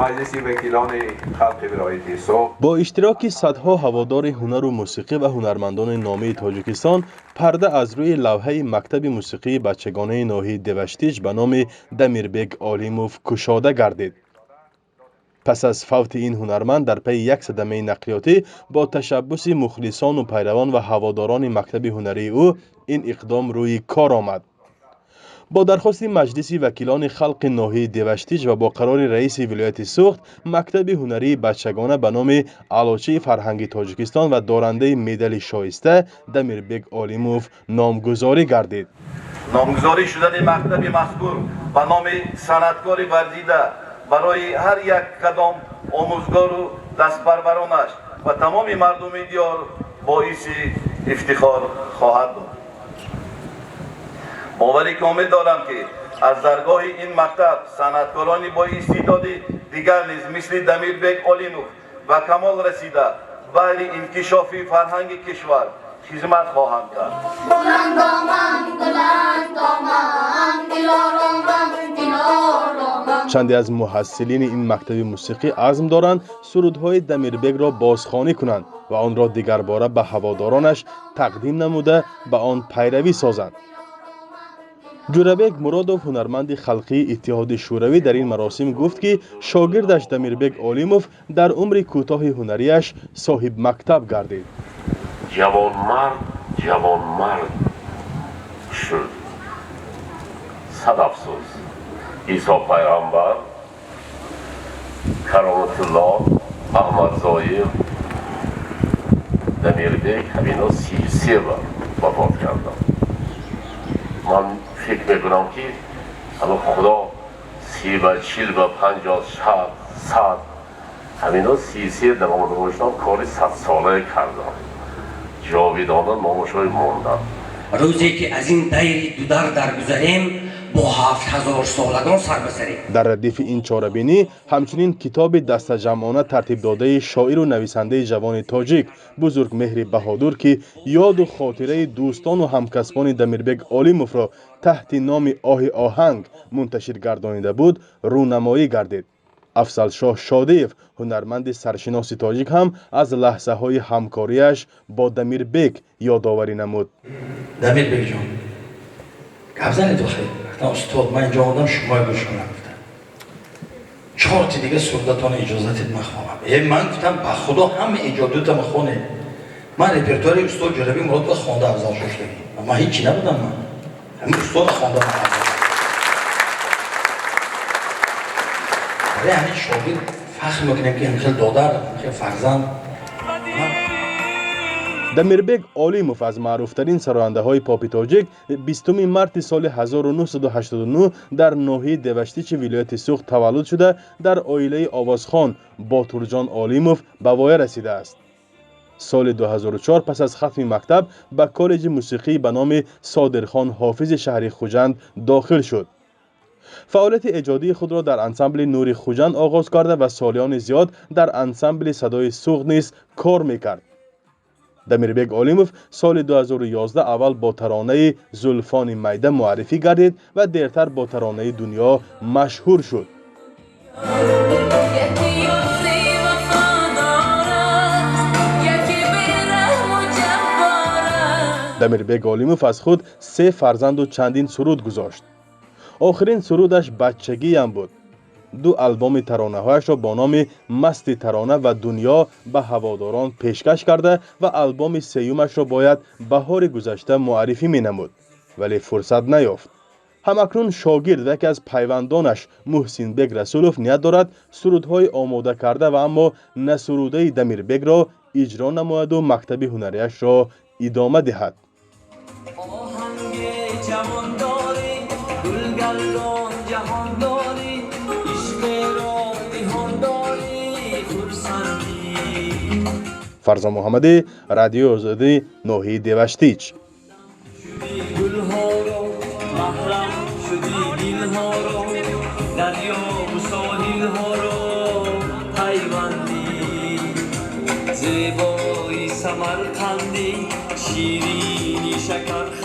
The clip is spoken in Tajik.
Маҷлиси вакилони халқи вилояти Суғд. Бо иштироки садҳо ҳаводори ҳунару мусиқӣ ва ҳунармандони номии Тоҷикистон парда аз рӯи лавҳаи мактаби мусиқии бачагонаи ноҳияи Деваштич ба номи Дамирбек Олимов кушода гардид. Пас аз фавти ин ҳунарманд дар пайи як садамаи нақлиётӣ бо ташаббуси мухлисону пайравон ва ҳаводорони мактаби ҳунарии ӯ ин иқдом рӯи кор омад. Бо дархости Маҷлиси вакилони халқи ноҳияи Деваштич ва бо қарори раиси вилояти Суғд мактаби ҳунарии бачагона ба номи Аълочии фарҳанги Тоҷикистон ва дорандаи медали шоиста Дамирбек Олимов номгузорӣ гардид. Номгузорӣ шудани мактаби мазкур ба номи санъаткори варзида барои ҳар як кадом омӯзгору дастпарваронаш ва тамоми мардуми диёр боиси ифтихор хоҳад буд. Боварӣ комил дорам, ки аз даргоҳи ин мактаб санъаткорони боистеъдоди дигар низ мисли Дамирбек Олимов ба камол расида, баҳри инкишофи фарҳанги кишвар хизмат хоҳанд кард. Чанде аз муҳассилини ин мактаби мусиқӣ азм доранд сурудҳои Дамирбекро бозхонӣ кунанд ва онро дигарбора ба ҳаводоронаш тақдим намуда, ба он пайравӣ созанд. Ҷӯрабек Муродов, ҳунарманди халқии Иттиҳоди Шӯравӣ, дар ин маросим гуфт, ки шогирдаш Дамирбек Олимов дар умри кӯтоҳи ҳунариаш соҳибмактаб гардид. Ҷавонмард ҷавонмард шуд. Сад афсӯс, Исо пайғамбар, Кароматулло Аҳмадзоир, Дамирбек, ҳамино 33 бар вафот карданд. Ман фикр мекунам, ки ҳама Худо 30 ба 40 ба 50, 60, 100, ҳамино 33 дар омада бошанд, кори садсолае карданд, ҷовидона номашои монданд. Рӯзе ки аз ин дайри дудар даргузарем, бо 7000 солагон сар ба сарем. Дар радифи ин чорабинӣ ҳамчунин китоби дастаҷамъона тартибдодаи шоиру нависандаи ҷавони тоҷик Бузургмеҳри Баҳодур, ки ёду хотираи дӯстону ҳамкасбони Дамирбек Олимовро таҳти номи «Оҳи оҳанг» мунташир гардонида буд, рӯнамоӣ гардид. Афзалшоҳ Шодиев, ҳунарманди саршиноси тоҷик, ҳам аз лаҳзаҳои ҳамкориаш бо Дамирбек ёдоварӣ намуд. Дамирбекҷон, гап занед охи. Гуфтам: «Устод, ман инҷо омадам шумоя гӯш кунам». Гуфтам: «Чорти дига сурдатона иҷозатед, ман хонам». Э, ман гуфтам: «Ба Худо, ҳама эҷодиётама хонед». Ман репертуари устод Ҷӯрабек Муродова хонда афзал шоштагӣ, ман ҳичи набудам, ман ҳамин устода хонда. Барои ҳамин шогирд фахр мекунем, ки ҳамхел додар, ҳамхел фарзанд. Дамирбек Олимов аз маъруфтарин сарояндаҳои попи тоҷик 20 марти соли 1989 дар ноҳияи Деваштичи вилояти Суғд таваллуд шуда, дар оилаи овозхон Ботурҷон Олимов ба воя расидааст. Соли 2004 пас аз хатми мактаб ба коллеҷи мусиқӣ ба номи Содирхон Ҳофизи шаҳри Хуҷанд дохил шуд. Фаъолияти эҷодии худро дар ансамбли «Нури Хуҷанд» оғоз карда ва солиёни зиёд дар ансамбли «Садои Суғд» низ кор мекард. Дамирбек Олимов соли 2011 аввал бо таронаи «Зулфони майда» муаррифӣ гардид ва дертар бо таронаи «Дунё» машҳур шуд. Дамирбек Олимов аз худ се фарзанду чандин суруд гузошт. Охирин сурудаш «Бачагиям» буд. Ду албоми таронаҳояшро бо номи «Масти тарона» ва «Дунё» ба ҳаводорон пешкаш карда ва албоми сеюмашро бояд баҳори гузашта муаррифӣ менамуд, вале фурсат наёфт. Ҳамакнун шогирд ва яке аз пайвандонаш Муҳсинбек Расулов ният дорад сурудҳои омода карда ва аммо насурудаи Дамирбекро иҷро намояду мактаби ҳунарияшро идома диҳад. Фарзон Муҳаммадӣ, Радиои Озодӣ, ноҳияи Деваштич. Зебои Самарқандӣ, ширини шакархандӣ.